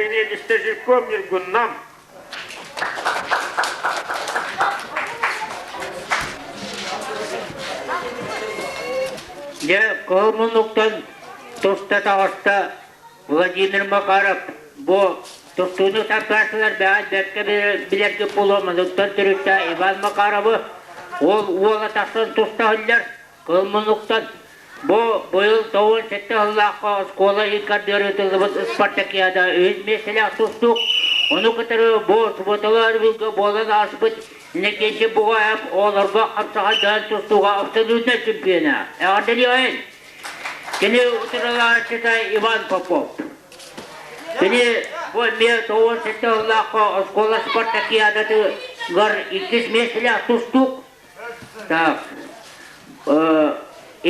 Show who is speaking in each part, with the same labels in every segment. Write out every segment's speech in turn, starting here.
Speaker 1: киэниэтистэ Жирков Ньургуннам.
Speaker 2: Дьэ, кыһыл муннуктан туста таҕыста Владимир Макаров бу тустууну тардааччылар бэҕэт бэркэ билэргэ буолуо муннуктан төрүттээх Иван Макаровы ол уола тахсан туста сылдьар кыһыл муннуктан бу быйыл 97 сыллаахха оскуола иккардыгар ыытыллыбыт спартакиада үһүс миэстэлээх тустуук ону кытары бу субуоталаах өрөбүлгэ буолан ааспыт Иннокентий Бугаев оҕолорго хапсаҕайдаан тустууга абсолютнай чемпиона. Эҕэрдэлиэҕин! Кини утарылааччыта Иван Попов. Кини бу эмиэ 97 сыллаахха оскуола спартакиадатыгар иккис миэстэлээх тустуук. Так,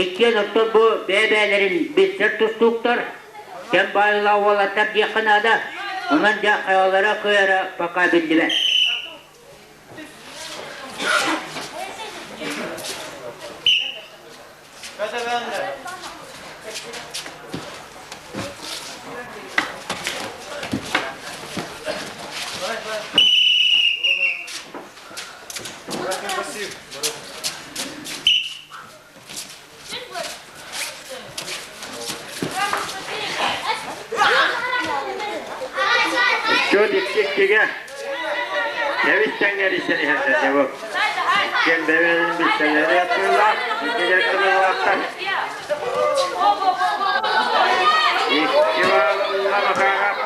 Speaker 2: иккиэн оттон бу бэйэ-бэйэлэрин билсэр тустууктар, кэм баайылаах уолаттар диэххэ наада. Онон дьэ хайалара кыайара пока биллибэт.
Speaker 1: Счет икки-иккигэ. Кэбис тэҥҥэрийсэн иһэллэр дьэ бу. Иккиэн бэйэлэрин билсэллэрэ тыылаах, иккилэр тыллаахтар. Икки баалла Макаров.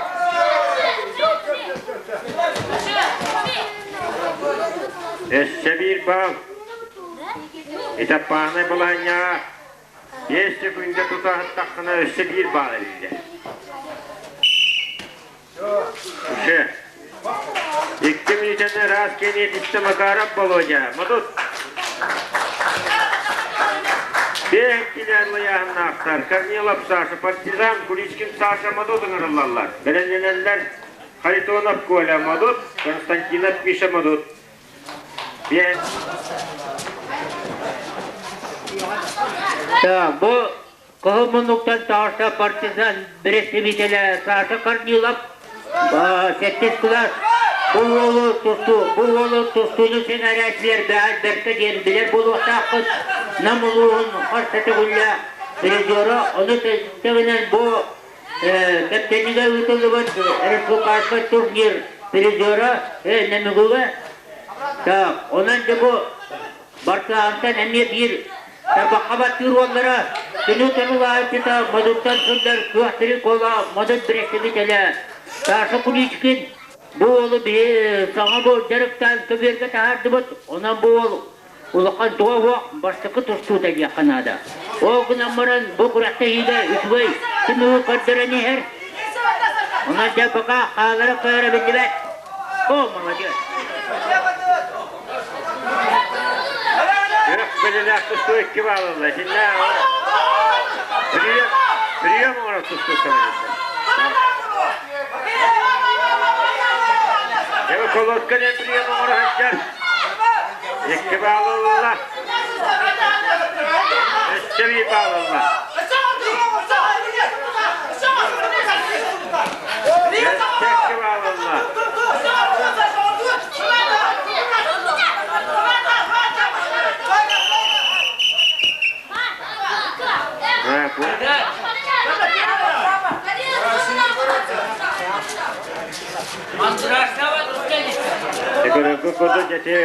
Speaker 1: Өссө биир баал. Итаппаанай балаһынньаҕа биэс секунда тута аһыттаххына өссө биир баал эбиллэр. Уже. Икки мүнүүтэни ыраас кэниэтиттэ Макаров Володя. Модут. Биэс килээн лайааһыннаахтар Корнилов Саша, Партизан, Куличкин Саша Модут ыҥырыллаллар. Бэлэмнэнэллэр Харитонов Коля Модут, Константинов Миша Модут.
Speaker 2: Бу кыһыл муннуктан таҕыста партизан бэрэстэбиитэлэ Саша Корнилов сэттис кылаас бу уолу тустуу бу уолу тустууну сэҥээрээччилэр бэҕэт бэркэ диэн билэр буолуохтааххыт Нам улууһун хас да төгүллээх призера ону тэҥинэн бу Кэптэнигэ ыытыллыбыт республиканскай турнир призера Нөмүгүгэ. Так, онон дьэ бу Барсаантан эмиэ биир тарбахха баттыыр уоллара Түнү Тырылааччыта Модуттан сылдьар Күөх Трикола Модут бэрэстэбиитэлэ Саша Куличкин бу уолу биһи саҥа бу дьарыктаан көбүөргэ таһаардыбыт. Онон бу уол Улахан туга суох бастакы тустуута диэххэ наада. Ол гынан баран бу күрэхтэһиигэ үчүгэй түмүгү көрдөрөн иһэр. Онон дьэ пока хаалара кыайара биллибэт. О, молодец!
Speaker 1: Күрэх бэлэлээх тустуу икки баалалла. Итиннэ прием оҥорор тустуу көмөлөстө. Дьэ, колодка диэн прием оҥоро сылдьар. Икки баал ылла. Өссө биир баал ылла. Өссө икки баал ылла. Көрөргө курдук дьэти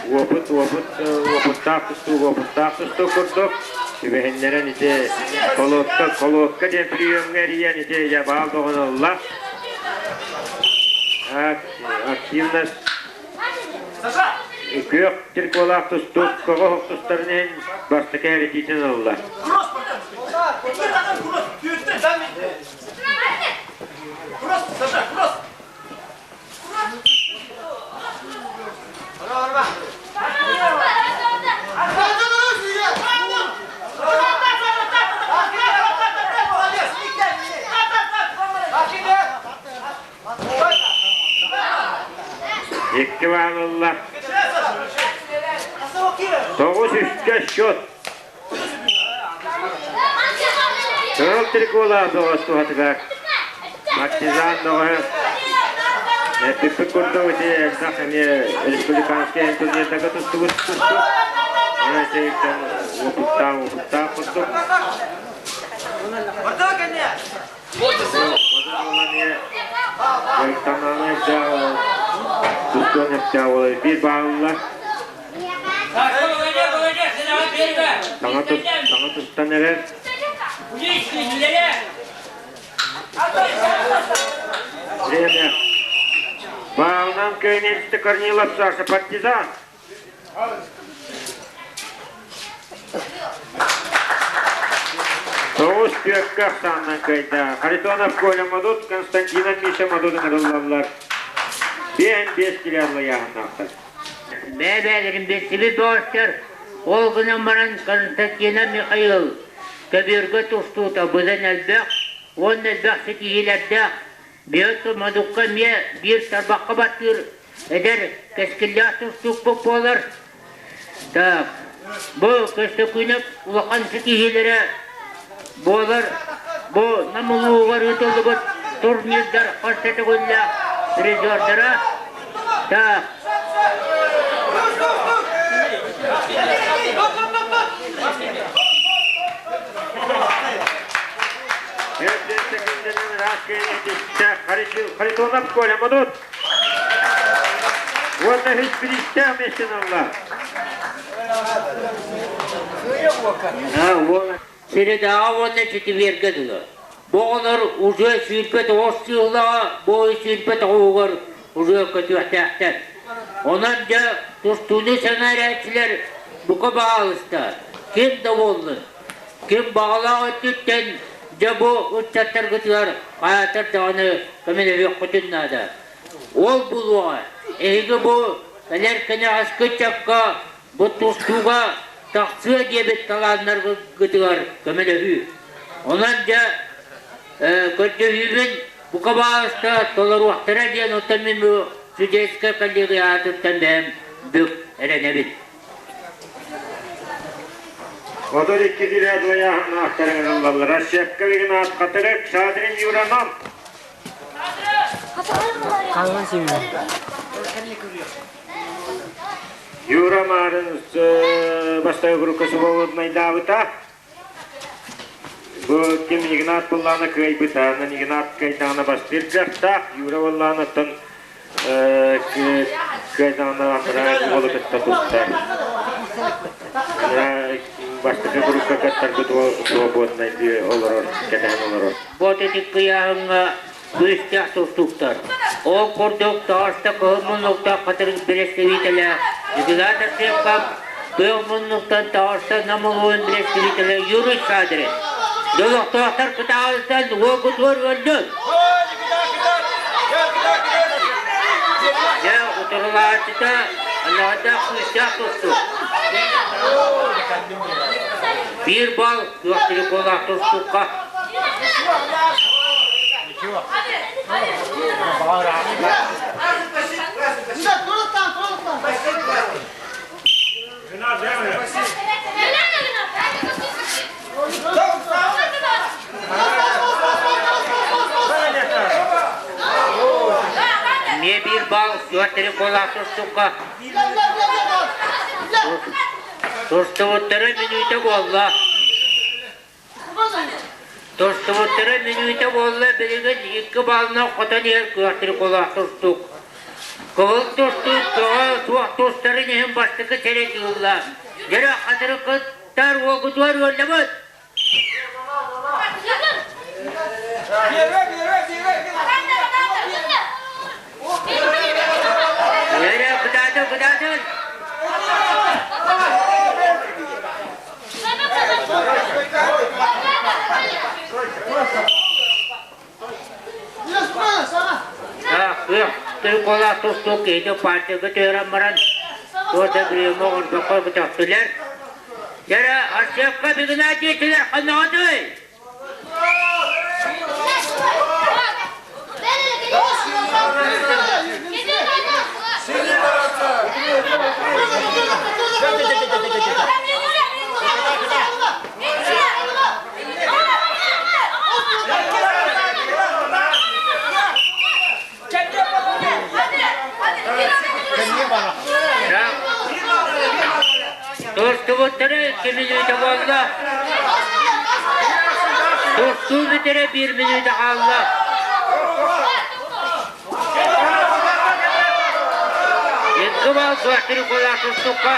Speaker 1: уопут уопут уопуттаах тустуу уопуттаах тустуу курдук түбэһиннэрэн ити колодка колодка диэн приемҥа эрийэн ити дьэ баал доҕонулла активность күөх тирколаах тустуук көҕө тустарын иһин бастакы эритиитин ылла. Икки баал ылла. Тоҕус үскэ счет. Кыһыл триколаах бөҕөс туһатыгар. Партизан бөҕөһө эппиппит курдук ити элбэх эмиэ республиканскай турнирдарга тустубут тустуу. Ити уопуттаах уопуттаах курдук. Тустуон сөптөөх буолар. Биир бааллар. Саҥа тустан эрэр. Время. Баалынан көннөрүстэ Корнилов Саша партизан. Тоҕус түөркэ ахсаанынан кыайда. Харитонов Коля Модут, Константинов Миша Модут ыҥырыллаллар. Биэһин биэс килиалла ыйааһыннаахтар.
Speaker 2: Бэйэ-бэйэлэрин билсибит бөҕөстөр, ол гынан баран Константинов Михаил көбүөргэ тустуута быдан элбэх уонна элбэх ситиһиилэрдээх Биоту Модукка эмиэ биир тарбахха баттыыр эдэр кэскиллээх тустуукпут буолар. Так, бу Көстөкүүнэп улахан ситиһиилэрэ буолар. Бу Нам улууһугар ыытыллыбыт турнирдар хас да төгүллээх призердара. Так,
Speaker 1: Харитонов Коля Модут. Уонна үс бириистээх миэстэни ылла.
Speaker 2: Средаҕа уонна четвергэ дылы. Бу оҕолор уже 29 сыыллаҕа, бу 29-угар уже көтүөхтээхтэр. Онон дьэ тустууну сэҥээрээччилэр бука баҕалыста, ким да буоллун, ким баҕалаах өттүттэн дьэ бу ыччаттаргытыгар хаатар даҕаны көмөлөһүөххүтүн наада. Ол булуоҕа, эһиги бу кэлэр кэнэҕэски ыччакка бу тустууга тахсыа диэбит талааннаргытыгар көмөлөһүү. Онон дьэ көрдөһүүбүн бука баҕаста толоруохтара диэн оттон мин бу судейскай коллегия аатыттан бэйэм бүк эрэнэбин.
Speaker 1: 32 двояһыннаахтарын ыллаллар. Щепка Игнат Хатырык, Шадрин Юранов. Юра Марын бастакы группа свободнайдаабыта. Бу ким Игнат Буллана кыайбыта, онон Игнат кыайдаҕына бастыыр кыахтаах, Юра Булланаттан кыайдаҕына анараа уолу кытта тустар. Анараа бастакы группа кыттарбыт уол свободнай олорор, кэтэһэн олорор.
Speaker 2: Вот ити кыйааһыҥҥа күүстээх тустууктар. Ол курдук Таатта кыһыл муннуктаах хатырык бэрэстэбиитэлэ Игнат Арсенков, кыһыл муннуктан Таатта Нам улууһун бэрэстэбиитэлэ Юрий Шадрин. Дьолохтоохтор кытаҕалыттан уолгутугар өлдүн! Дьэ, утарылааччыта Аллаһардаах күүстээх тустуук. Биир бал күөх триколаах тустуукка. Эмиэ биир бал күөх триколаах тустуукка. Тустубуттара мүнүүтэ буолла. Тустубуттара мүнүүтэ буолла, билигин икки балынан хотон иһэр кыахтыркулаах тустуук. Кыһыл тустуук көҕө суох тустарын иһин бастакы сэрэтии ылла. Дьэрэ хатырыкыттар уолгутугар ыаллабыт. Эрэ кытаатын, кытаатын! Тырколаах тустуук киһити партияга түһэрэн баран, туох да приема оҥорбокко көтөхтүлэр. Дьэрэ, Арсепка бигина диэтилэр ханнаҕытый? Икки мүнүүтэ буолла. Тустуу бүтэрэ биир мүнүүтэ хаалла. Икки бал Кыахтырыкулаах тустукка.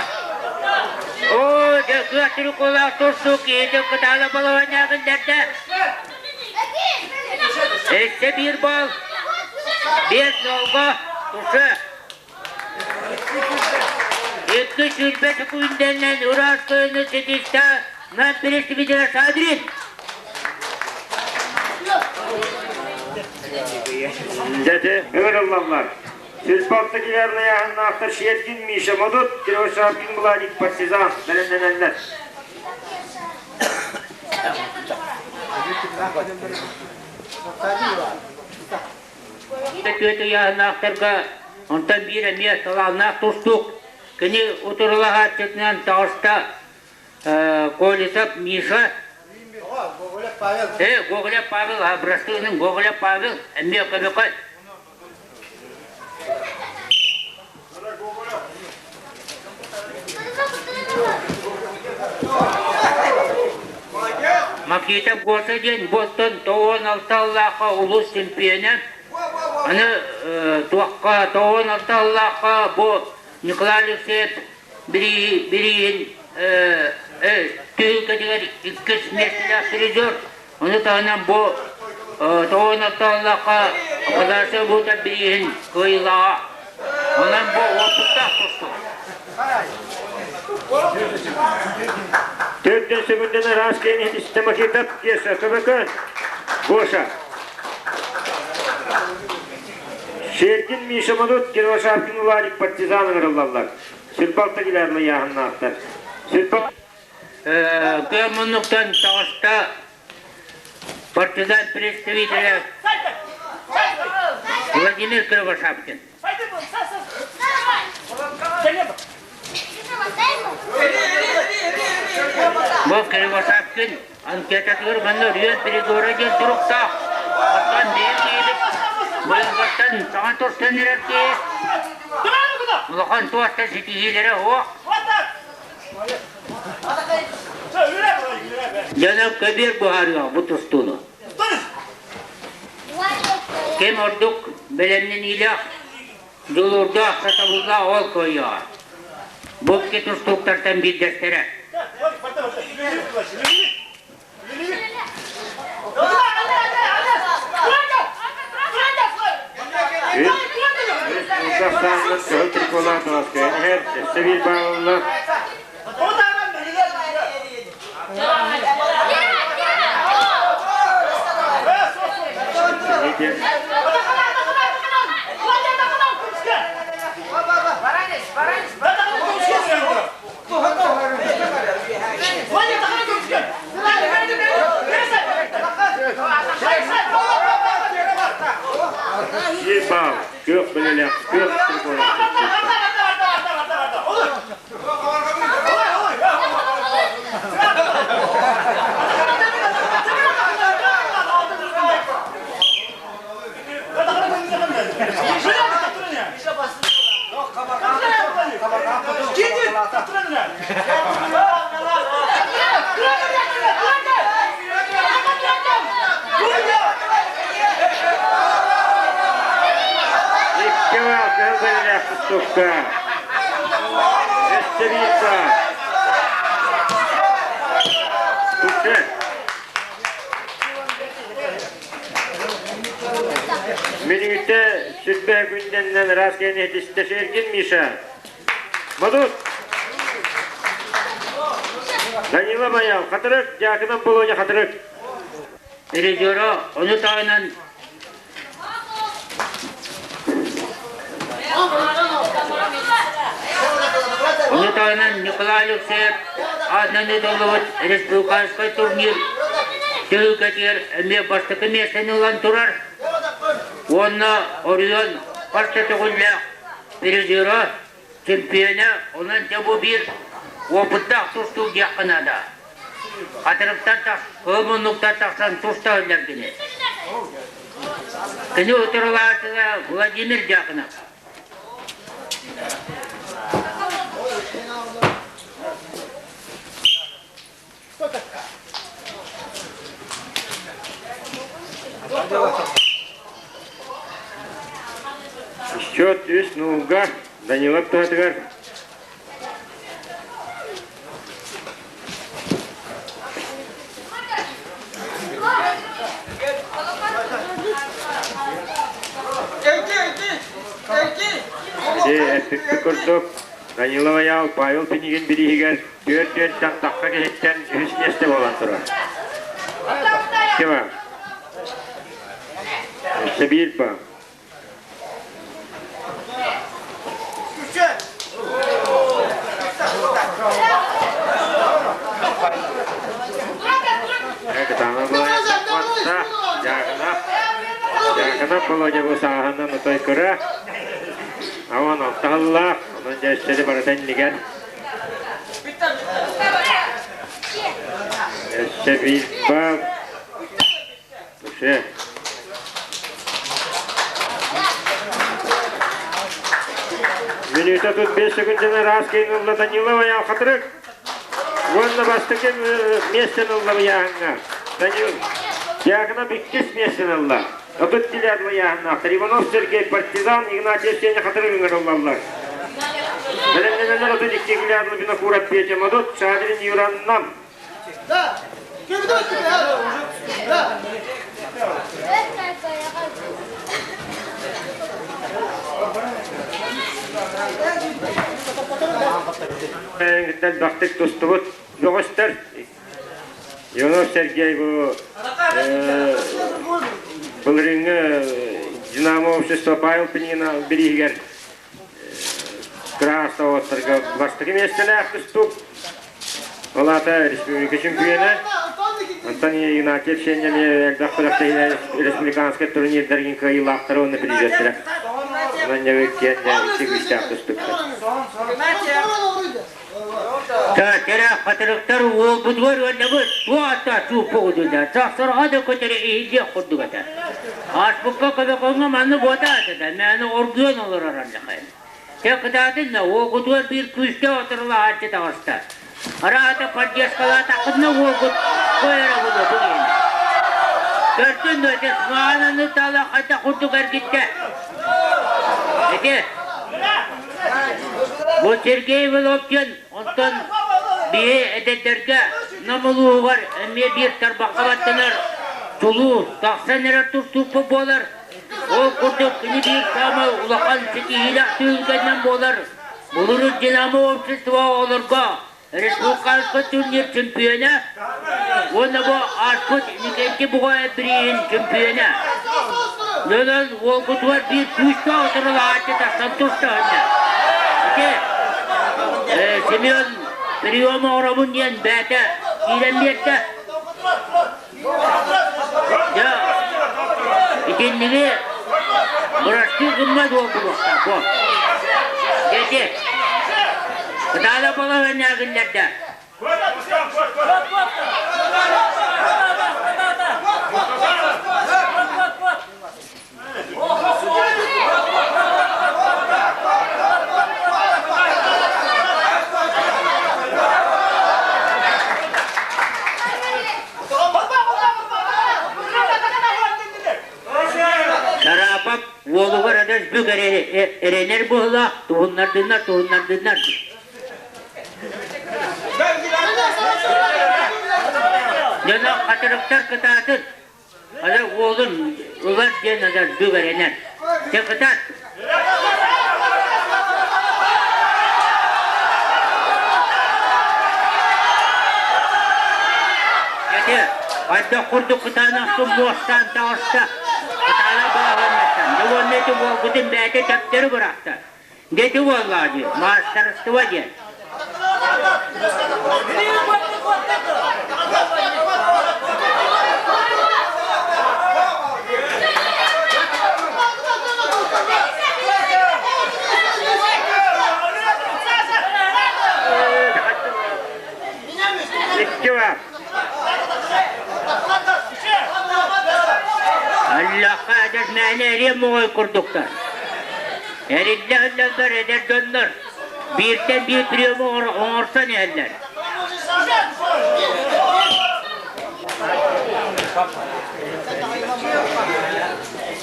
Speaker 2: Оо, дьэ Кыахтырыкулаах тустук киһитин кытаана балаҕанньаах киллэрдэ. Өссө биир бал. Биэс нолго. Туше. Икки 20 секундэнэн ыраас кыайыыны ситистэ Нам представителя Шадрин.
Speaker 1: Дьэ, ыҥырыллаллар. Сельпортакилярнай аһыннаахтар Шеркин Миша Модут, Кривошапкин Владик Партизан бэлэмнэнэллэр.
Speaker 2: Түөрт ыйааһыннаахтарга онтон биир эмиэ талааннаах тустуук. Кини утарылаһааччытынан таҕыста Колесов Миша. Гоголев Павел, бырастыынын Гоголев Павел эмиэ көмөкөй. Макита Гоша диэн буоттан тоҕуон алталлаахха улуус чемпионэ. Аны туохха тоҕуон алталлаахха бу Николай Алексеев бирииһин түһүлгэтигэр иккис миэстэлээх призер. Ону таһынан бу тоҕуон алталлаахха Афанасий Лутов бирииһин кыайыылааҕа. Онон бу уопуттаах тустуу.
Speaker 1: Төрдөн сөбүндэн араас киэн иһитистэ Макитов Кеша Көмөкөн Гоша Шеркин Миша Модут Кировошапкин Владик партизан ыҥырыллаллар. Сүрбалта килэрли яһыннаахтар. Сүрбал
Speaker 2: Кыа муннуктан таҕыста партизан представителя Владимир Кривошапкин. Бу Кривошапкин анкетатыгар манна Рүөн Перегора диэн туруктаах. Оттон биир киһибит быйылгыттан саҥа турсан эрэр киһи улахан туохтан ситиһиилэрэ суох. Дьоно көбүөр буһарыа бу тустууну. Ким ордук бэлэмнэниилээх, дьулуурдаах, сатабыллаах ол кыайыаҕа. Бу икки тустууктартан биирдэстэрэ.
Speaker 1: Казахстанның кыһыл триколаах Москваны иһэр, өссө биир бааллар. Биир баал, күөх бэлэлээх, күөх триколаах. Икки баал, кыһыл бэлэлээх тустуукка. Өссө биир баал. Тутта. Мүнүүтэ сүрбэ күндэннэн ыраас киэн иһитистэ Сергин Миша. Модут! Данила Баял, Хатырык, Дьаакынан Болоня Хатырык.
Speaker 2: Режиссера ону таһынан Ону таһынан Николай Алексеев аатынан ыытыллыбыт республиканскай турнир түһүлгэтигэр эмиэ бастакы миэстэни ылан турар уонна Орион хас да төгүллээх призера, чемпиона, онон дьэ бу биир уопуттаах тустуу диэххэ наада. Хатырыктан кыыл муннуктан тахсан туста иһиллэр кини. Кини утарылааччыга Владимир Дьяконов.
Speaker 1: Счет үс нуулга Данилов туһатыгар. Ити эппиппит курдук, Данилов Айаал Павел Пинигин бирииһигэр 4 тан тахха киһиттэн үһүс миэстэ буолан турар. Кима? Өссө биир баа. Дьаакынап Володя бу сааһынан отой кыра, аван алтаһыллаах, онон дьэ өссө барыта иннигэр. Өссө биир баал. Туше. Минута тут 5 секунданы раз кейн Данилова Ялхатрык. Уонна бастакы миэстэни ылла ыйааһыҥҥа. Данил Дьяконов иккис миэстэни ылла. Отут килиадла ыйааһыннаахтар. Иванов Сергей Партизан, Игнатьев Сеня Хатырык ыҥырыллаллар. Бэлэмнэнэллэр 32 килиадла Винокуров Петя Модут, Шадрин Юраннам.
Speaker 3: Да! Да!
Speaker 1: Элбэхтик тустубут бөҕөстөр. Иванов Сергей бу былырыыҥҥы Динамо общество Павел Пинигина бирииһигэр кыраастабаттарга бастакы миэстэлээх тустуук. Ол аата республика чемпиона. Антон Игнатьев Сеня элбэх күрэхтэһиилэр республиканскай турнирдарыгар кыайыылаахтара уонна призердэрэ. Онон дьэ киэн икки күүстээх тустуктар.
Speaker 2: Кэрэ хатырыктар уолбутугар уоннабыт туох чууппугутунда сахсарга да көтөрө иһиллиэх курдук этэ. Ааспыкка көбөкөҥҥө маннык уотаата да мээнэ оргуйан олорор аллахай. Те кытаатынна уолгутугар биир күүстээх отурулаһааччы таҕыста. Араата поддержкалаатаххытына уолгут койоро буолуо бу диэн. Көрдүн да ити смаананы тала хайдах курдук эргиттэ. Ити Бу Сергей Володин онтон биһи эдэрдэргэ Нам улууһугар эмиэ биир тарбахха баттанар чулуу тахсан эрэр тустуукпут буолар. Ол курдук кини биир саамай улахан ситиһиилээх түһүлгэнэн буолар. Былырыын Динамо общество оҕолорго республиканскай турнир чемпиона уонна бу ааспыт Никенти Бугаев бирииһин чемпиона. Нөнөн уолгутугар биир күүстээх утарылаһааччы тахсан тустаһынна. Ити Семен прием оҥоробун диэн бэйэтэ киирэн биэрдэ. Дьэ, итинниги бырастыы гыммат уол буолуохтаах бу. Дети, кытаана балаһыанньаагыннарда. Сараапап уолугар адьас бүк эрэнэр быһыылаах, туһуннардыннар, туһуннардыннар. Дьоно хатырыктар кытаатын, Аны уолун ылар диэн аны бүк эрэнэр. Дьэ кытаат! Дьэ, хайдах курдук кытаанахтын муостаан таҕыста, кытаанах балаҕаннаттан, дьэ уонна ити уолгутун бэйэтэ төптөрү бырахта. Дьэ ити буоллаҕа дии, маастарыстыба диэн.
Speaker 1: Икки бар.
Speaker 2: Аллахха адьас мээнэ эриэн моҕой курдуктар. Эриллэ сылдьаллар эдэр дьоннор бииртэн биир приему оҥорсон иһэллэр.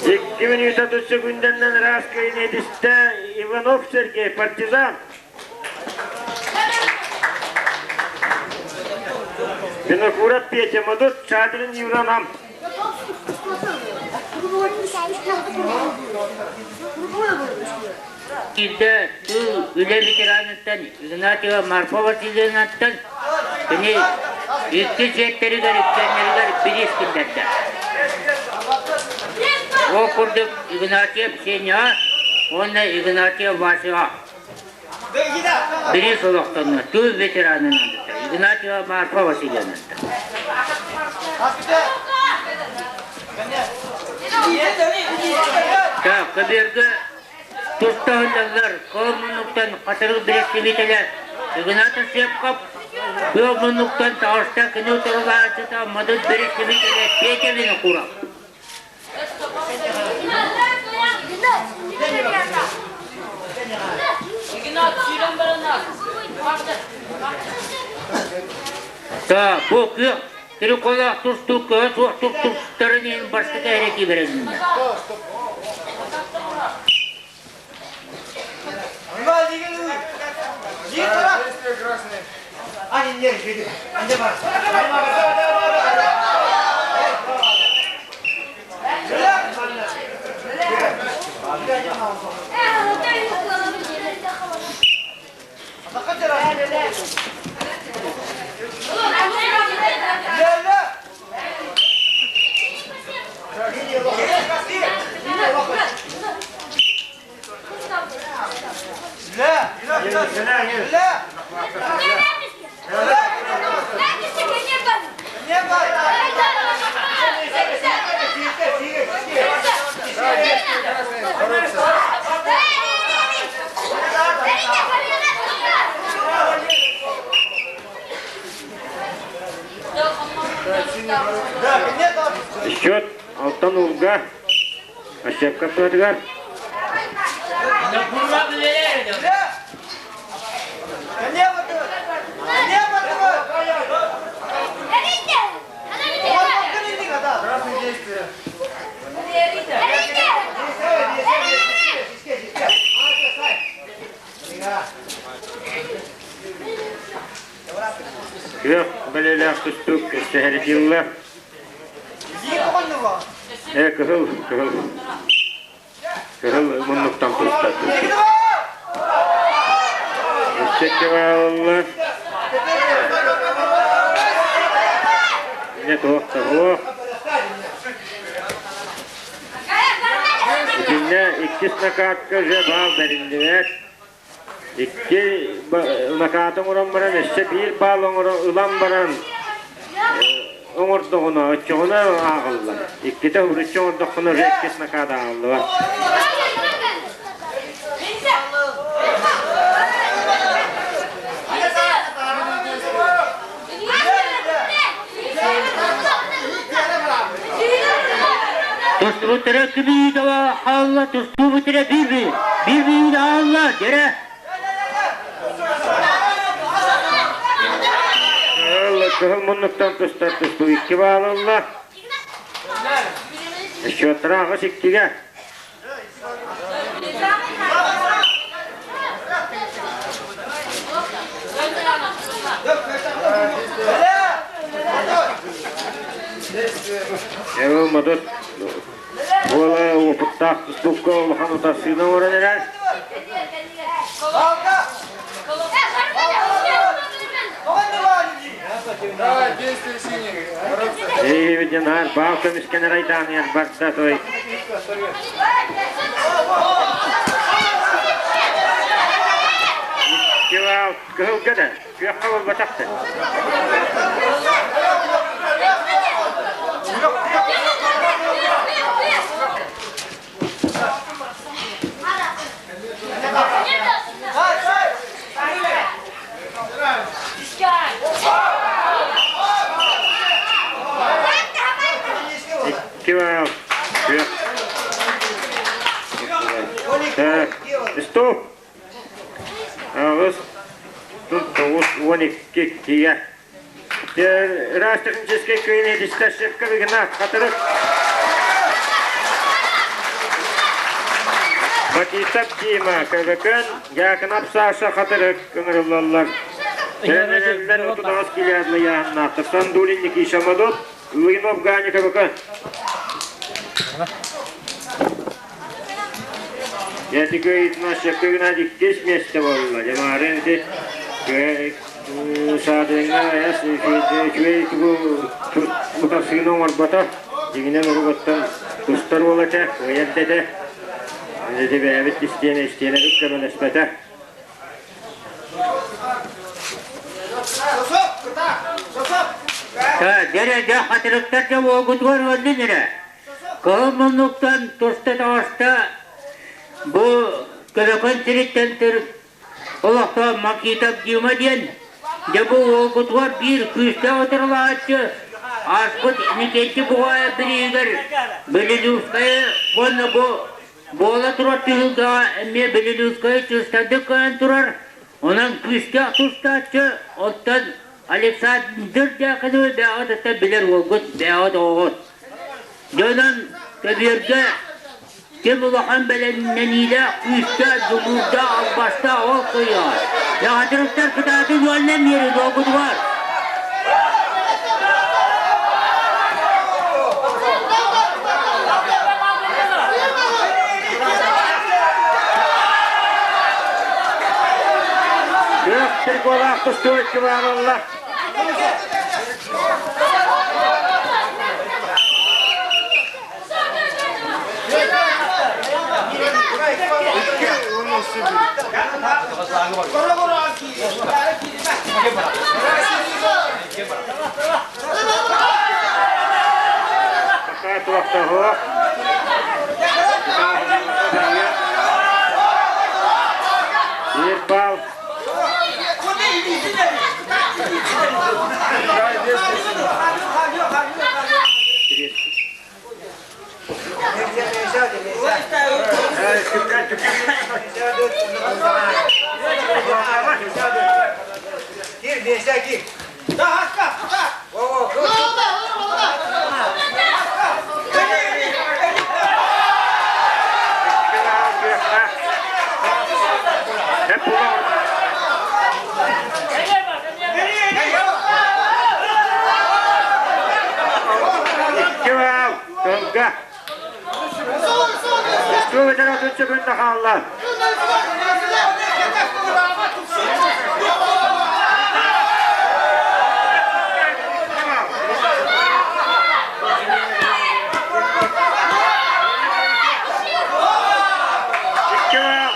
Speaker 1: Икки мүнүүтэ тус секундэннэн ыраас кыайыыны этистэ Иванов Сергей, партизан. Винокуров Петя, Модут, Шадрин Юра Нам.
Speaker 2: Киирдэ тыыл үлэ ветераныттан Игнатьева Марфа Васильевнаттан кини икки сиэттэригэр иккиэннэригэр бириис киллэрдэ. Ол курдук Игнатьев Сеняҕа уонна Игнатьев Васяҕа бириис олохтонно тыыл ветеранынан Игнатьева Марфа Васильевнаттан. Так, көбүөргэ Туста сылдьаллар, кыл муннуктан хатырык бирэстибиитэлэ Игнатов Сепков, тыал муннуктан таҕыста кини утарылааччыта Модут бирэстибиитэлэ Петя Винокуров. Да, бу күөх Триколаах тустуу көһө суох тустуктарын иһин бастакы эрэки бэрилиннэ.
Speaker 1: Счет Алтан Улга Ощепка тыатыгар. Күөх бэлэлээх түстүк сэһэритиллэ. Э, кыһыл, кыһыл. Кыһыл муннуктан туста. Өссө Не туох да Итиннэ иккис накатка уже баал бэриллибэт. Икки накааты оҥорон баран өссө биир баал оҥоро ылан баран оҥордоҕуна оччоҕуна ааҕыллар. Иккитэ уруччу оҥордоххуна уже иккис накаат ааҕыллыбат.
Speaker 2: Тустубуттара күбүйдава хаалла, тустубуттара биир биир бүйүдэ хаалла, дьэрэ.
Speaker 1: Кыһыл муннуктан тустар тустуу икки баалылла. Счеттара аҕыс иккигэ. Эбэл Модут уола уопуттаах тустуукка улахан утарсыыны оҥорон эрэр. Эй, Динар, баал көмүскэнэр айдааныгар барда той. Икки кыһылга да, күөххэ буолбатах да. Икки күөх. Так, стоп. Аҕыс, тоҕус, уон икки иккигэ. Раз техническэй кыайын Дисташевка Игнат Хатырык. Бакитов Дима, Көбөкөн, Дьаакынап Саша Хатырык ыҥырыллаллар. Тренердэр 38 килоадлы ыйааһыннаахтар. Сандулин Никиша Модут, Лугинов Ганя Көбөкөн. Дьэ, кыайыытынан сөпкө гынан иккис миэстэ буолла. Дьамаарын ити Саадыҥҥа үчүгэй тугу утарсыыны оҥорбото. Дьиҥинэн уругуттан тустар уол этэ, кыайар да этэ. Ити бэйэбит истиэнэ истиэнэбит көмөлөспөтө.
Speaker 2: Дьэ, дьэ, хатырыктар дьэ уолгутугар өллүн эрэ. Кыһыл муннуктан туста таҕыста бу Көбөкөн сириттэн олохтоох Макитов Дима диэн дьэ бу уолгутугар биир күүстээх утарылаһааччы ааспыт Никитин Бугаев бирииһигэр Белелюбскайы уонна бу буола турар түһүлгэҕэ эмиэ Белелюбскайы чыыстардык көрөн турар. Онон күүстээх тустааччы оттон Александр Дьяконовы бэйэҕит билэр уолгут, бэйэҕит оҕоҕут. Дьонон көбүөргэ ким улахан бэлэмнэниилээх, күүстээх, дьулуурдаах, албастаах ол кыайыаҕа. Яҕатырыктар кытаатын уонна миэрэ долгутугар.
Speaker 1: Күөх триколаах тустуук баараллар. Биир бал. Икки баал тылга. Тустуу ветеран күннэ хаалла. Икки баал.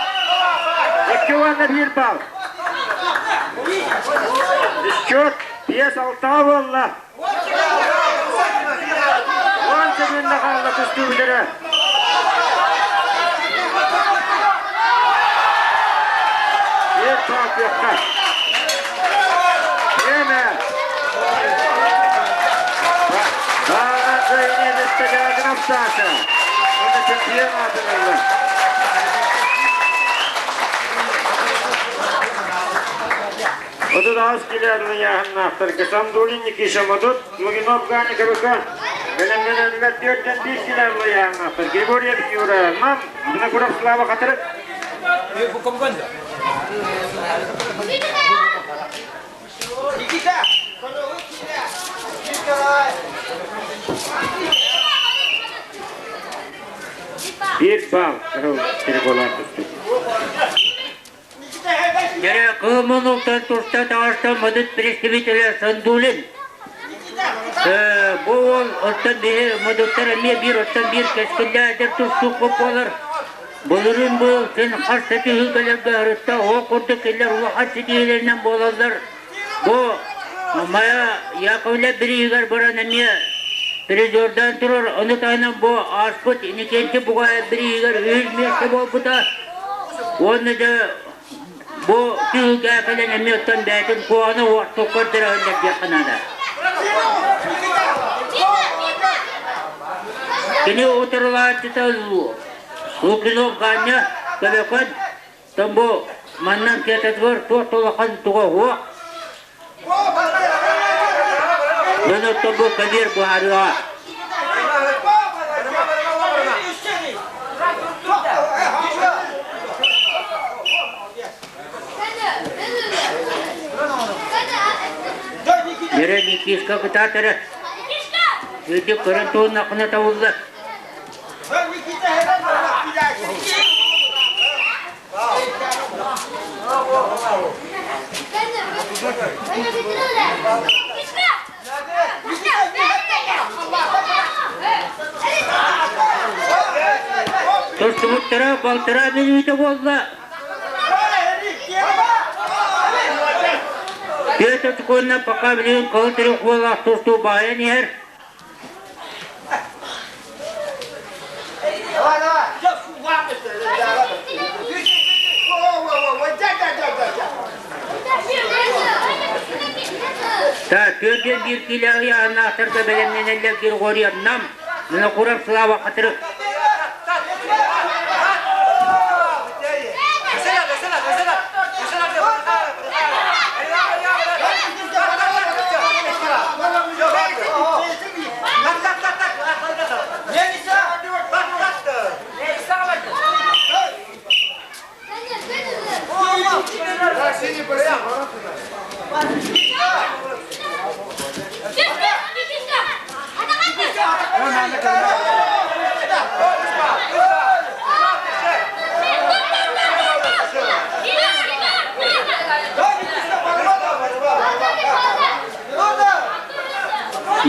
Speaker 1: Икки уонна биир баал. Счет 5-6 буолла. 10 секунда хаалла тустуу бүтэрэ. Биир баал күөххэ. Время. Баара кыайыыны Дягинов Саша. Уонна чемпион аатын ылла. 38 килэ ыйааһыннаахтарга Сандулин Никиша Модут, Лугинов Ганя КВК, бэлэмнэнэллэр 4-1 килэ ыйааһыннаахтар Григорьев Юра, Нам, Винокуров Слава Хатырык. Биир баал Кыһыл түстүк.
Speaker 2: Дьэ, кыыл туста таҕыста модут представителэ Сандулин. Бу уол оттон биһи модуттар эмиэ биир оттон биир кэскиллээдэр тустуук буолар. Былырыын быйыл син хас да түһүлгэлэргэ ырытта ол курдук кинилэр улахан ситиһиилэринэн буолаллар. Бу Майа Яковлев бирииһигэр баран эмиэ призердаан турар. Ону таһынан бу ааспыт Иннокентий Бугаев бирииһигэр үһүс миэстэ буолбута. Уонна дьэ бу түһүлгэ кэлэн эмиэ оттон бэйэтин куоҕаны уохтук көрдөрө диэххэ наада. Кини утарылааччыта Лукинов Ганя Көбөкөн бу маннан киэтэтигэр туох улахан туга суох. Дьон оттон бу кэбиэр быһаарыаҕа. Дьэрэ Никишка кытаатара. Үрдүк көрөн туһуннаххына табыллар. Тустубуттара балтараа мүнүүтэ буолла. Петр Чукунна пока билигин кыл трех уоллаах тустуу баайан иһэр. Так, төрдүөн биир киилэ ыйааһыннаахтарга бэлэмнэнэллэр Григорьев Нам, Винокуров Слава Хатырык.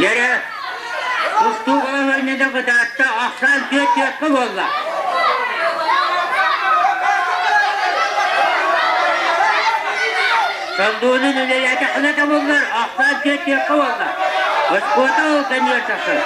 Speaker 2: Дьэрэ, тустуу балаһыанньата кытаатта, ахсаан түөрт түөркэ буолла. Сандуунун үлэлээтэххинэ табыллар, ахсаан түөрт түөркэ буолла. Оскуота ол кэннигэр тахсар.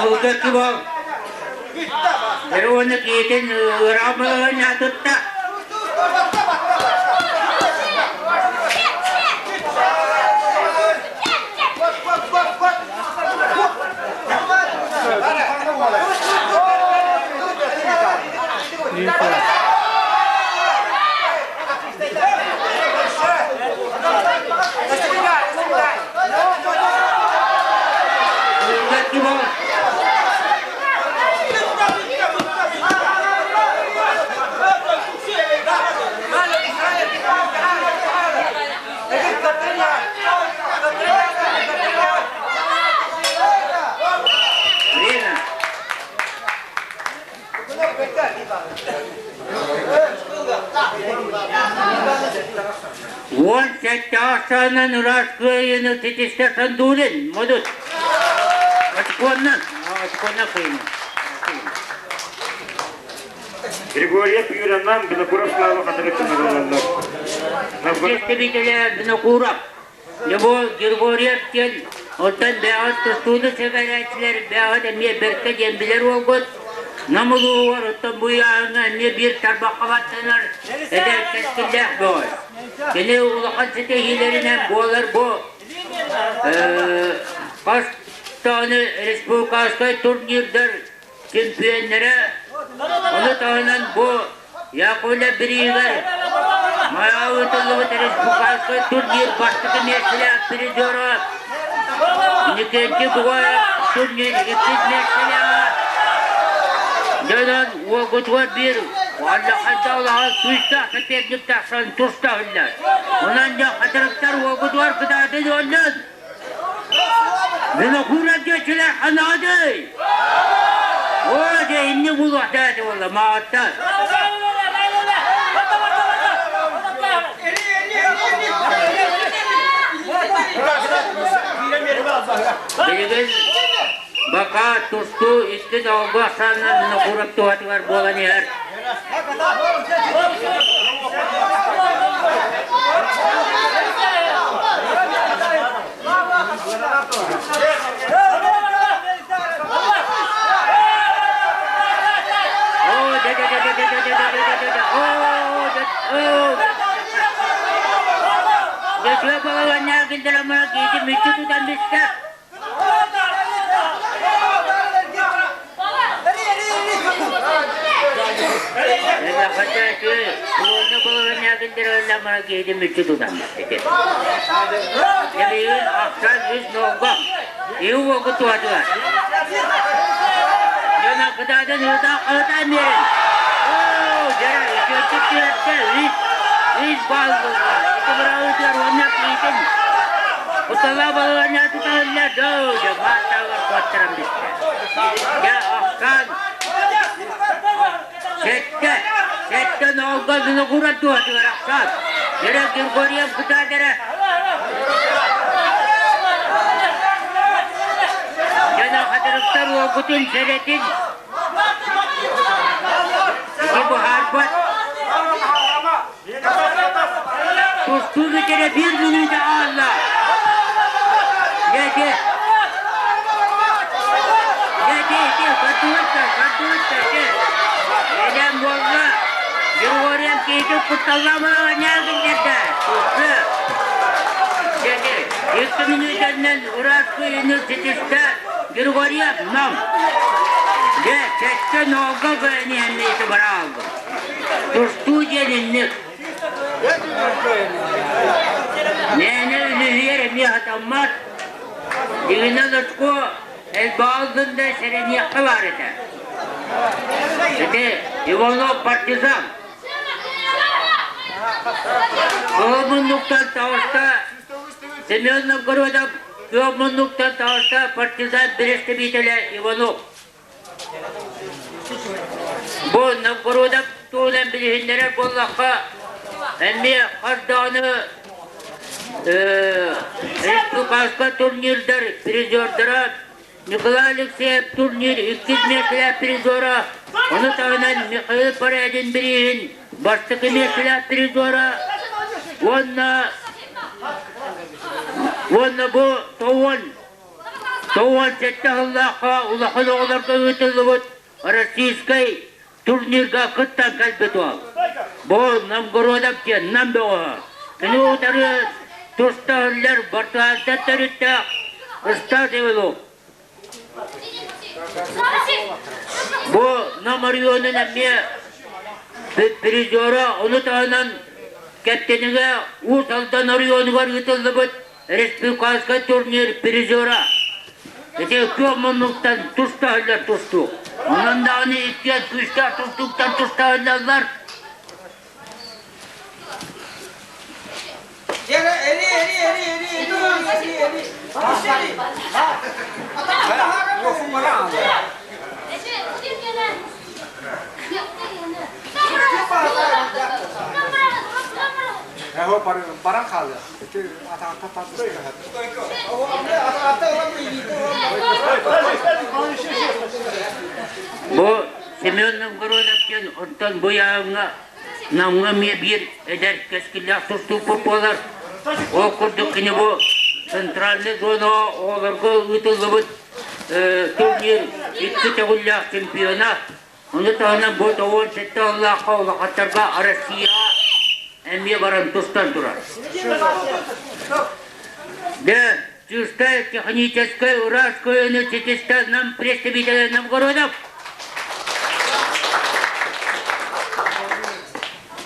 Speaker 2: Кылгатты бол. Оны киитин ырамыына тутта. Кылгатты бол. Время. 17 ахсаанынан ыраас кыайыыны ситистэ Сандулин, Модут. Очконнан, очконнан кыайыны.
Speaker 1: Григорьев Юраннан Винокуров Слава хатырык көмөлөллөр.
Speaker 2: Представителя Винокуров. Любовь Григорьев диэн оттон бэҕэт тустууну сэбэрээччилэр бэҕэт эмиэ бэркэ диэн билэр уолгут. Нам улууһугар оттон бу ыйааһыҥҥа эмиэ биир тарбахха баттанар эдэр кэскиллээх бөҕө. Кини улахан ситиһиилэринэн буолар бу хас даҕаны республиканскай турнирдар чемпионнара, ону таһынан бу Яковлев бирииһигэр Майаҕа ыытыллыбыт республиканскай турнир бастакы миэстэлээх призера Иннокентий Бугаев турнир иккис миэстэлээҕэ. Дьонон уолгутугар биир Аллаханта улахан күүстээх соперник тахсан тустаһыллар. Онон дьэ хатырыктар уолгутугар кытаатын уоннан Винокуров диэччилэр ханаадый? Оо, дьэ инник булуохтаах буолла маҕаттан. Билигин бака тустуу икки долгу ахсаанынан Винокуров туһатыгар буолан иһэр. Оо, дэ дэ дэ дэ дэ дэ дэ. Дьэ, балаҕанньаах киллэрэн киһити мүччү тутан бистэ. Уонна балаҕанньаах киллэрэн киһити мүччү тутан бистэ. Дьэ, ахсан үс нолго. Иу туһатыгар. Дьон кытаатан ыытаа хаһытаан биэрин. Оо, дьэ, үчүгэйдик түһэрдэ, үс, үс баал булла. Ити быраҕыытыгар уонна киитин. Кутала балаҕанньа туталлар, доо, дьэ, мааттааҕар куоттаран бүттэ. Дьэ, ахсаан сэттэ, сэттэ ноолго винокуров туһатыгар ахсаан. Дьэ, Григорьев кытаатара. Дьоно хатырыктар уолгутун сэрэтин. Ити буһаарбат. Тустуу бүтэрэ биир мүнүүтэ хаалла. Дьэ, Дьэ, ити, сардыбыт сардыбыт ити. Эдэн буолла. Григорьев киһитин кутталлаамаҕа ньаагын дэрдэ. Тустуу. Дьэ, икки мүнүүтэннэн ыраас кыайыыны ситистэ Григорьев Нам. Дьэ, сэттэ ноолго кыайан иһэн бара алды. Тустуу диэн инник. Мээнэ үлүһүйэр эмиэ хатаммат. Дигинэн очко элбэҕин да сэрэниэххэ баар этэ. Ити Иванов партизан. Кыһыл муннуктан таҕыста Семен Новгородов күөх муннуктан таҕыста партизан бэрэстэбиитэлэ Иванов. Бу Новгородов туһунан билиһиннэрэр буоллахха, эмиэ хас даҕаны республиканскай турнирдар призердара Николай Алексеев турнир иккис миэстэлээх призера, ону таһынан Михаил Порядин бирииһин бастакы миэстэлээх призера уонна уонна бу тоҕуон тоҕуон сэттэ сыллаахха улахан оҕолорго ыытыллыбыт российскай турнирга кыттан кэлбит уол. Бу Новгородов диэн Нам бөҕөһө. Кини утары туста иһиллэр Бартыһаантан төрүттээх Стас Иванов. Бу Нам оройуонун эмиэ призера, ону таһынан Кэптинигэ Уус Алдан оройуонугар ыытыллыбыт республиканскай турнир призера. Ити күөх муннуктан тустаһыллар тустуук. Онон даҕаны иккиэн күүстээх тустууктан тустаһыллаллар.
Speaker 3: Баран хаалыа.
Speaker 2: Бу Семен Новгородов диэн оттон бу ыйааһыҥҥа Намҥа эмиэ биир эдэр кэскиллээх тустуукпут буолар. Ол курдук кини бу центральный зонаҕа оҕолорго ыытыллыбыт турнир икки төгүллээх чемпиона. Ону таһынан бу 97 сыллаахха улахаттарга Россияҕа эмиэ баран тустан турар. Дэ, чистай техническэй ыраас кыайыыны ситистэ нам представителя Новгородов.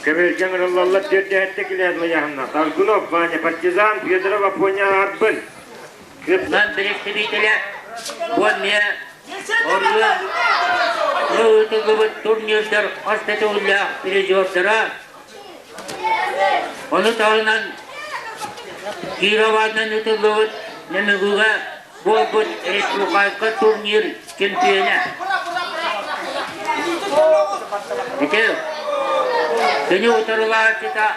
Speaker 1: Көмүлгэн ырыллаллар түөрдэһэтте килээн лыйаһынна. Таргунов, Ваня, партизан, Федоров, Афоня, Арбын.
Speaker 2: Нам представителя бу эмиэ Оруо ыытыллыбыт турнирдар хас да төгүллээх призердара. Ону таһынан Кированан ыытыллыбыт Нөмүгүгэ буолбут республиканскай турнир чемпиона. Ити кини утарылааччыта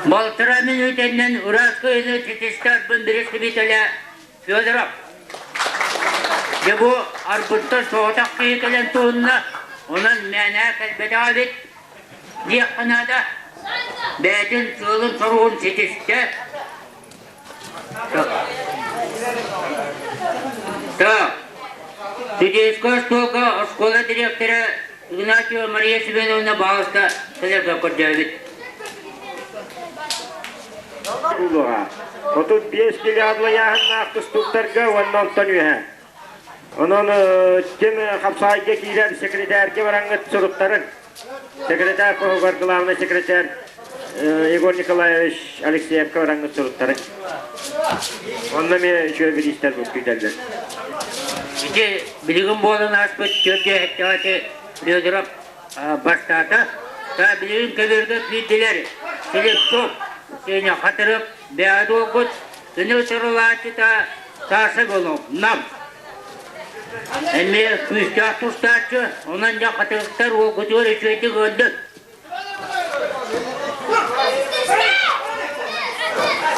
Speaker 2: Балтараа мүнүүтэннэн ыраас кыайыыны ситистэ Арбын бэрэстэбиитэлэ. Федоров. Дьэ бу Арбыттан соҕотох киһи кэлэн туһунна, онон мээнэ кэлбэтэх эбит диэххэ наада. Бэйэтин сыалын-соругун ситистэ. Так, Судейская остуолга оскуола дириэктэрэ Игнатьева Мария Семеновна баҕаста кэлэргэ көрдөөбүт.
Speaker 1: Улуға. 35 миллиардлайааһыннаах тустууктарга уонна онтон үөһэ. Онон ким хапсаайга киирэр секретарьга бараҥҥыт суруктарын. Секретарь хоһугар главный секретарь Егор Николаевич Алексеевка бараҥҥыт суруктарын. Онно эмиэ үчүгэй бириистэр күүтэллэр.
Speaker 2: Ити билигин буолан ааспыт төрдүөһэттэҕэ Федоров бастаата. Та билигин көбүөргэ киирдилэр. Слепцов, Сеня Хатырык, бэйэ буолбут, кини утарылааччыта Саша Голов, Нам. Эмиэ күүстээх тустааччы, онон дьэ хатырыктар уолгутугар үчүгэйдик ыалдьыт.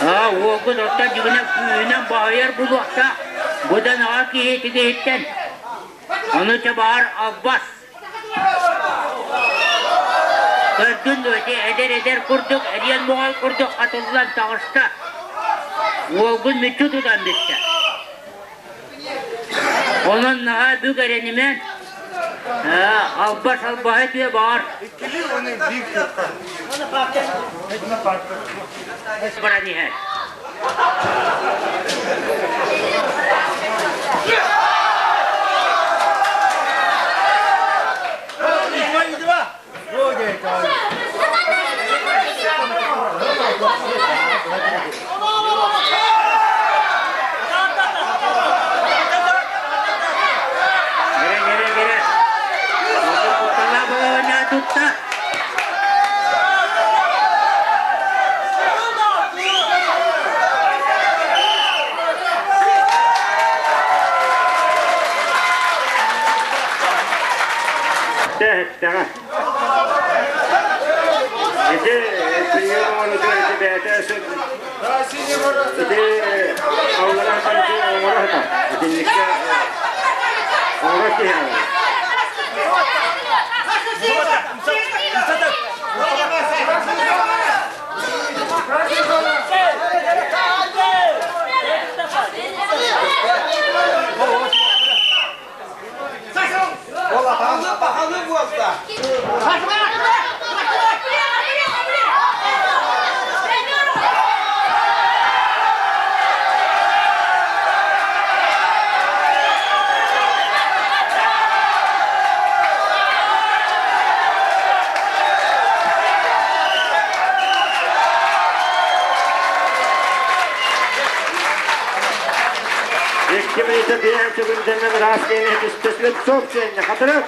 Speaker 2: Аа, уолгут оттон дьигинэ күүһүнэн баһыйар булуохтаах, быдан аҕа киһи киһиттэн. Ону чабаар албас. Көрдүн дуо, ити эдэр-эдэр курдук, эриэн моҕой курдук хатыллан таҕыста. Уолгун мүччү тутан бүттэ. Онон наһаа бүк эрэнимэн, албас албаһа үтүө баар. Баран иһэр. Гере, гере, гере. Куттала балаҕана тутта.
Speaker 1: Тэһэттэҕэ. Ити прием оҥорутугар ити бэйэтэ ити аллара ити оҥоро сытар. Итинниккэ оҥоро киһи Икки минута биэһэн секундэннэн ыраас киэҥэ түстэ Слепцов сиэннэ хатырык.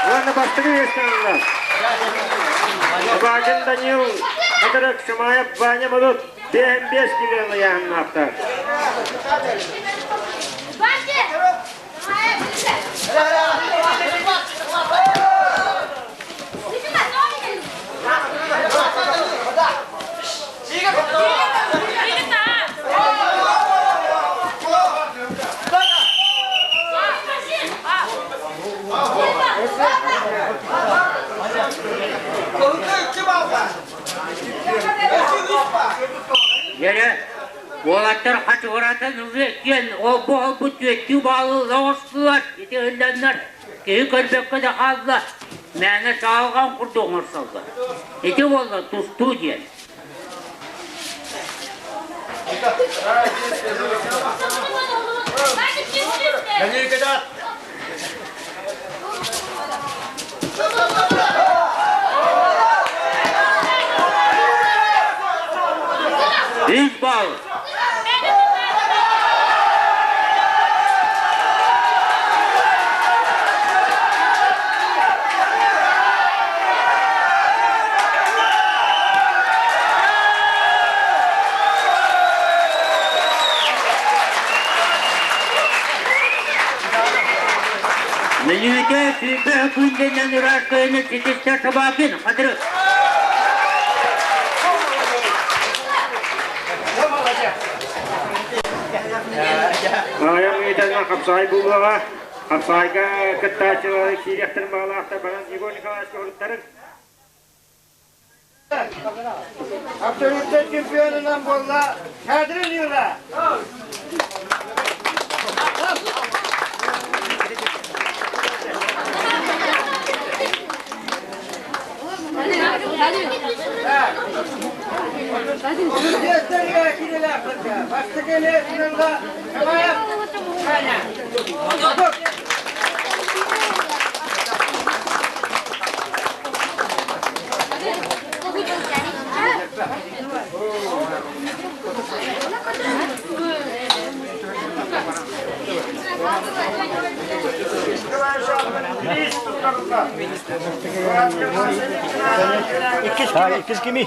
Speaker 1: Уонна бастакы үөскэнэллэр. Собакин Данил Хатырык, Шамаев Ваня Модут 5 кило ыйааһыннаахтар.
Speaker 2: Дьэрэ, уолаттар хачыгыратан ылыа диэн олбу-олбу түөттүү баалы оҕустулар, ити ылланнар, киһи көрбөккө да хаалла, мээнэ саалҕан курдук оҥорсоллор. Ити буолла тустуу диэн. Үс балл. Мүнүүтэ 20 күндэнэн ыраас кыайыны ситистэ Собакин Хатырык.
Speaker 1: Аҕыйах ыйтан хапсаҕай буолуоҕа. Хапсаҕайга кыттааччылары киириэхтэрин баҕалаахтар баран Егор Николаевичка уруттарын.
Speaker 3: Абсолютнай чемпионунан буолла Кадрин Юра.
Speaker 1: Иккис кими?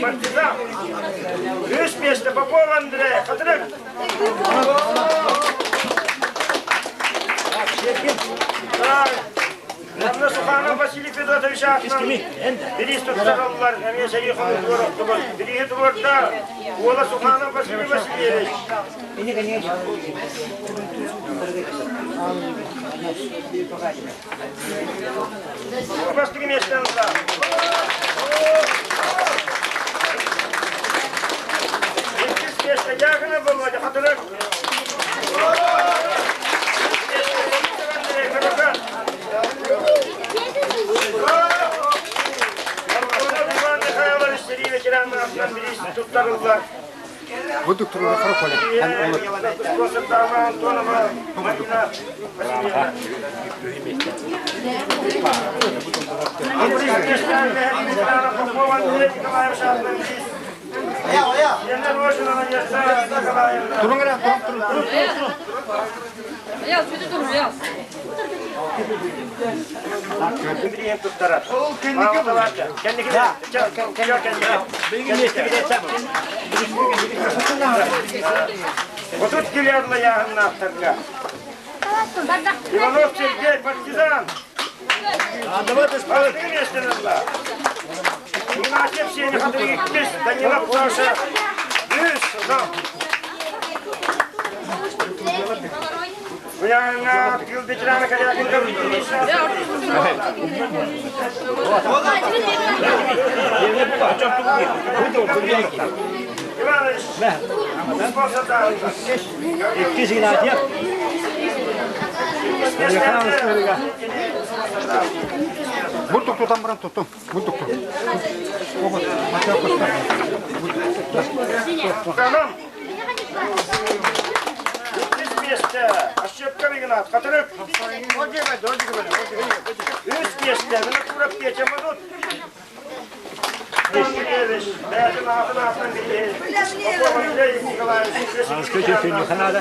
Speaker 3: Партизан. Үс место Попов Андрей. Хатырык. Манна Суханов Василий Федотович аатынан бириис туттараллар, эмиэ сэрии хонуутугар охтубут. Бирииһи туруорда уола Суханов Василий Васильевич. Бастыгы миэстэн ылла. Иккис миэстэ Дьяконов Володя Хатырык. Иван Михайлович сэрии ветеранынан бириис туттарыллар.
Speaker 4: Бу докторга
Speaker 3: Антонова Марина Васильевна.
Speaker 4: Турун эрэ, турун, турун.
Speaker 5: Яз, бүтү тур, яз.
Speaker 3: Ол кэнники Кэнники. 30 килиадла яһыннаахтарга. Иванов Сергей, партизан. Бастыҥы миэстэни ылла. Игнатьев Сеня Хатырык Данилов Саша үс Буяҥҥа тыыл ветерана Корякин Иванович,
Speaker 1: Иккис Игнатьев.
Speaker 4: Бурдук тутан баран туттум. Бурдук тут.
Speaker 3: Tamam. Үс миэстэ. Ощепков Игнат. Хатырык. Үс миэстэ. Винокуров Петя Мадут. Бәйін атын атын Попов Андрей Николаевич.
Speaker 1: Надо.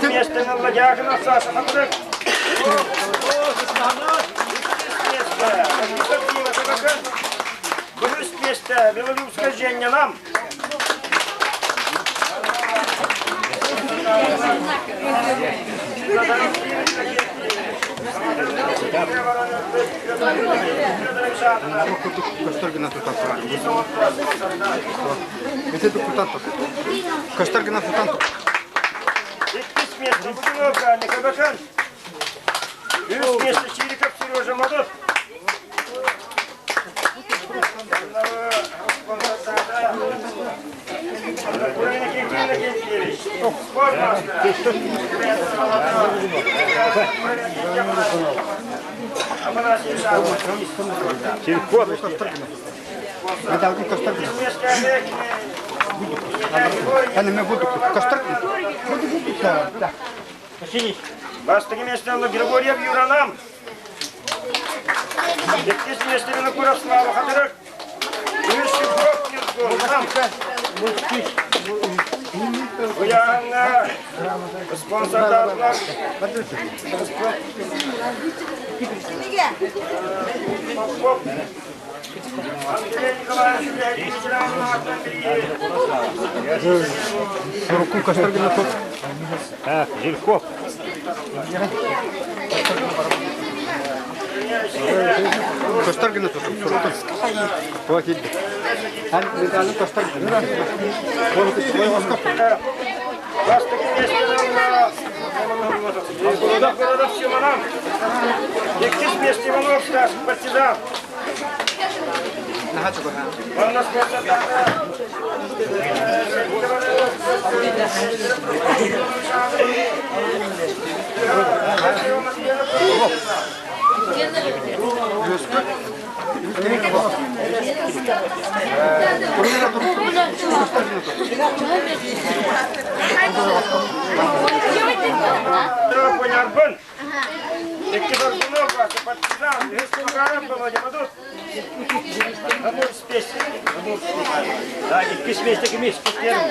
Speaker 3: Миэстэни ылла Дьяконов Саша Хатырык. Үс миэстэ Белорусская Женя нам.
Speaker 4: Көстөр гына тутан турар. Ити тутан тур. Көстөр гына тутан тур.
Speaker 3: Иккис миэстэ Будуновка Николаевич. Үс миэстэ Чириков Сережа Мадов.
Speaker 4: Медалгын көстөр гына. Әне мен бурдук тут. Көстөр гына.
Speaker 3: Бастыгы миэстэни Григорьев Юранам. Иккис миэстэ Винокуров Слава Хатырык. Үс Шевков Ниргон. Буяңа спонсордарлар. Попов. Андрей Николаевич үлэһит ветеранын аатынан бирииһи.
Speaker 4: Суруккун көстөр гына тут.
Speaker 1: Так, Жирков.
Speaker 4: Көстөр гына тут. Суруккун. Вот иди. Ан медалын көстөр гына.
Speaker 3: Бастакы миэстэни ылла Городов Симонов. Иккис миэстэ Иванов Стас, партизан. Манна спортсатааны Понярбын. Икки Горбунов, партизан, үһүс Макаров Володя Мадут.
Speaker 1: Да, иккис миэстэ кимис? Партизан,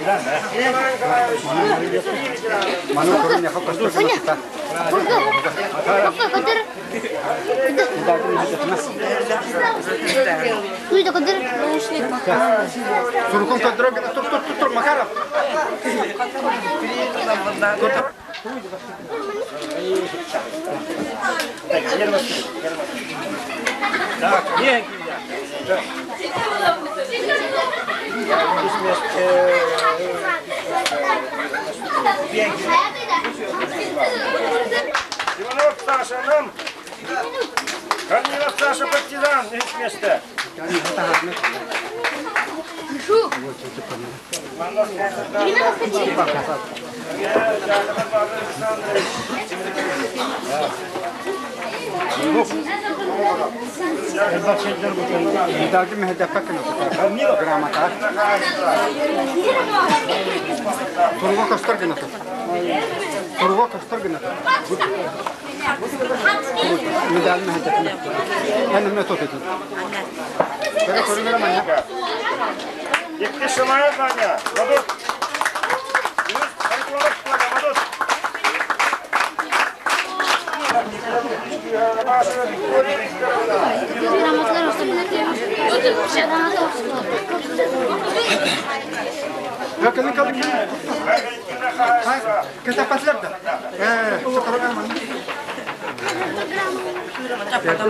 Speaker 1: да?
Speaker 4: Маны көрүн яха көстөр гына тута. Сурукун көстөр гына тур тур тур тур Макаров.
Speaker 1: Так, не
Speaker 3: Иванов Саша нам. Корнилов Саша партизан, үһүс миэстэ. Манна Павел Александрович.
Speaker 4: Медалды мехедеппе гына тута. Грамота. Туруга көстөр гына тут. Туруга көстөр гына тут. Медаль мехедеппе. Мен эмне тут этим. Көрө көрүнөр манна.
Speaker 3: Икки Шамаев Ваня, Мадут. Үһүс Харитонов Коля, Мадут. Виктория Викторовна.
Speaker 4: Кэлин кэлин кэлин. Кетеппэтлер да. Э, сокорога манна.
Speaker 3: Это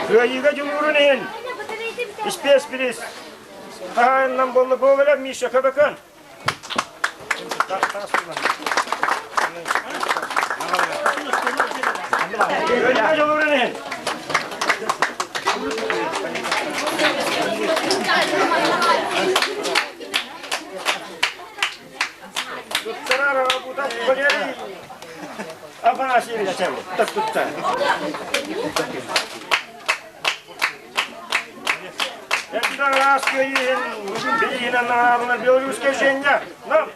Speaker 3: Кыайыыга дьулуурун иһин испиэс бириис хаһаайынынан буолла Гоголев Миша Көбөкөн. Кыайыыга дьулуурун иһин Туттарар Арабутов Валерий Афанасьевич туттар. Это раз кыайыын на белорусская Женя. Нам.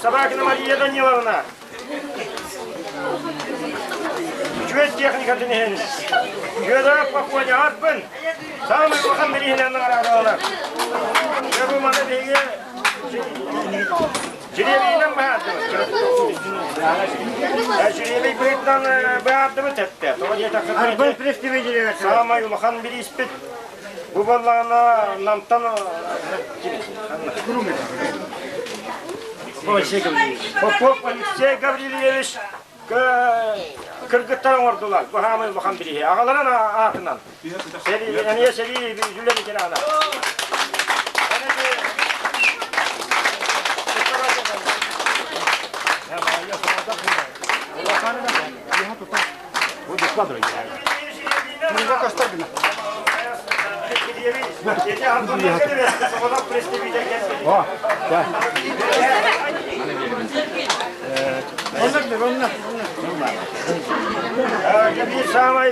Speaker 3: Собакина Мария Даниловна. Үчүгэй техникатын иһин. Федоров Пахоня Арпын. Самый улахан бирииһинэн наҕараадаланар. Дьэ бу маны биһиги жребийинэн быһаардыбыт. Жребий быһыытынан быһаардыбыт эттэ. Тоҕо диэтэххэ
Speaker 1: Арбын представителі.
Speaker 3: Саамай улахан бирииспит бу буоллаҕына Намтан Попов Алексей Гаврильевич кыргыттар оҥордулар. Бу хаамай улахан бирииһи. Аҕаларын аатынан. Сэрии, эмиэ сэрии үлэ ветерана. Кэбиир саамай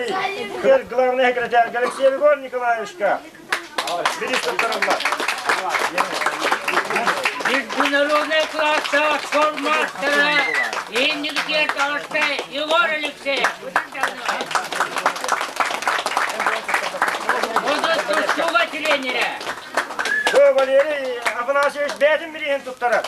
Speaker 3: кыр главный секретарь Алексей Егор Николаевичка
Speaker 2: Международный класса спортмастера Иннигер Толстой Егор Алексеев. Будут тустууга тренерэ.
Speaker 3: Валерий Афанасьевич бэйэтин бирииһин туттарар.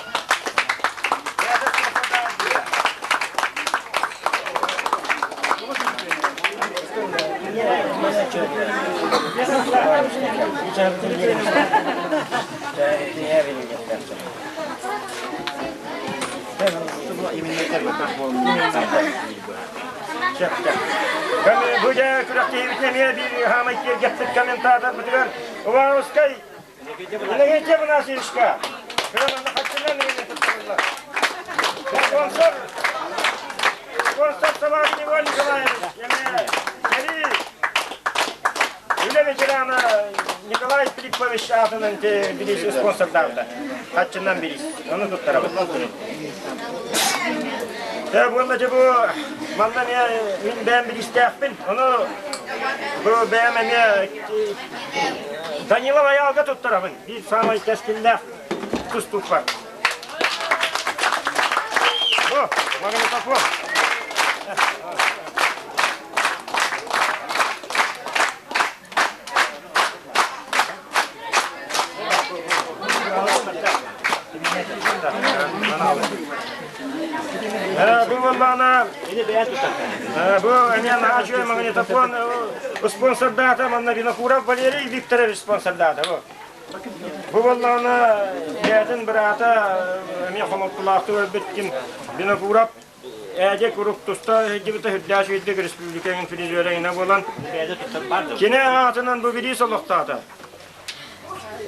Speaker 3: Бу дьэ күрэхтэһиибитин эмиэ биир хаамай киэргэппит комментаторбытыгар Уваровскай Иннокентий Афанасьевичка хаччынан Спонсор спонсор Салават Иван Николаевич эмиэ үлэ ветерана Николай Филиппович аатынан билиис спонсордаабыта. Хаччынан билиис. Ону туттарабыт. Дэ буолла дьэ бу манна эмиэ мин бэйэм билиистээхпин. Ону бу бэйэм эмиэ Данилов Айаалга туттарабын. Биир саамай кэскиллээх тустуукпар. Бу, магнитофон. Бу буоллаҕына бу эмиэ наһаа үчүгэй магнитофон спонсордаата манна Винокуров Валерий Викторович спонсордаата бу. Бу буоллаҕына бэйэтин быраата эмиэ хомолтолоохтук өлбүт ким Винокуров Ээдьэ куруук туста сылдьыбыта үрдээх үчүгэйдик республикаҥын призерэ буолан кини аатынан бу бириис олохтоото.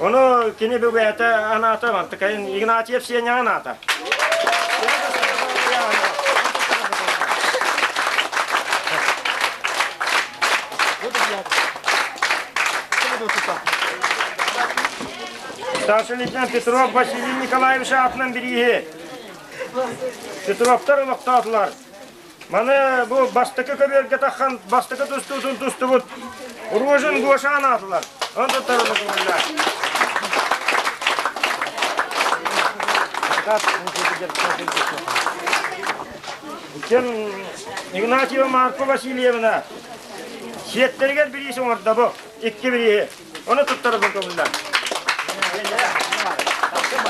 Speaker 3: Ону кини бу бэйэтэ анаата мантыкайын Игнатьев Сеня анаата. Старший лейтенант Петров Василий Николаевич аатынан бирииһи Петровтар олохтоотулар. Маны бу бастакы көбүөргэ таххан бастакы тустуутун тустубут Рожин Гоша анаатылар. Онтон тарыллар. Кем Игнатьева Марфа Васильевна сиэттэригэр бириис оҥордо бу икки бирииһи. Ону туттарабын көҥүллээн.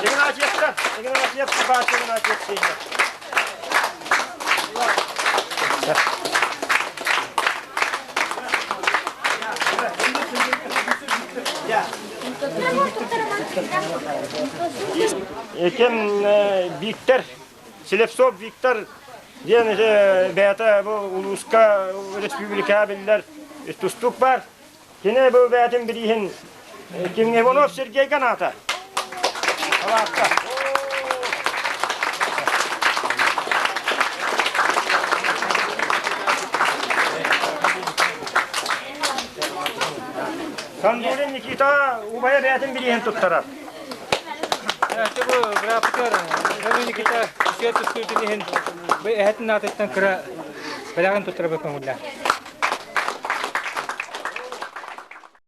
Speaker 3: Игнатьевтар, Игнатьев, Вася Игнатьев сиэннэр. Кем Виктор, Слепцов Виктор диэн бэйэтэ бу улууска республикаҕа биллэр тустуук бар. Кини бу бэйэтин бирииһин кимҥэ Иванов Сергейгэ анаата. Алаатта. Сандулин Никита убайа бэйэтин бирииһин туттарар.
Speaker 6: Бу бырааппытыгар Никита үсүө тустуутун иһин бу эһэтин аатыттан кыра бэлэҕин туттарабыт көҥүллээх.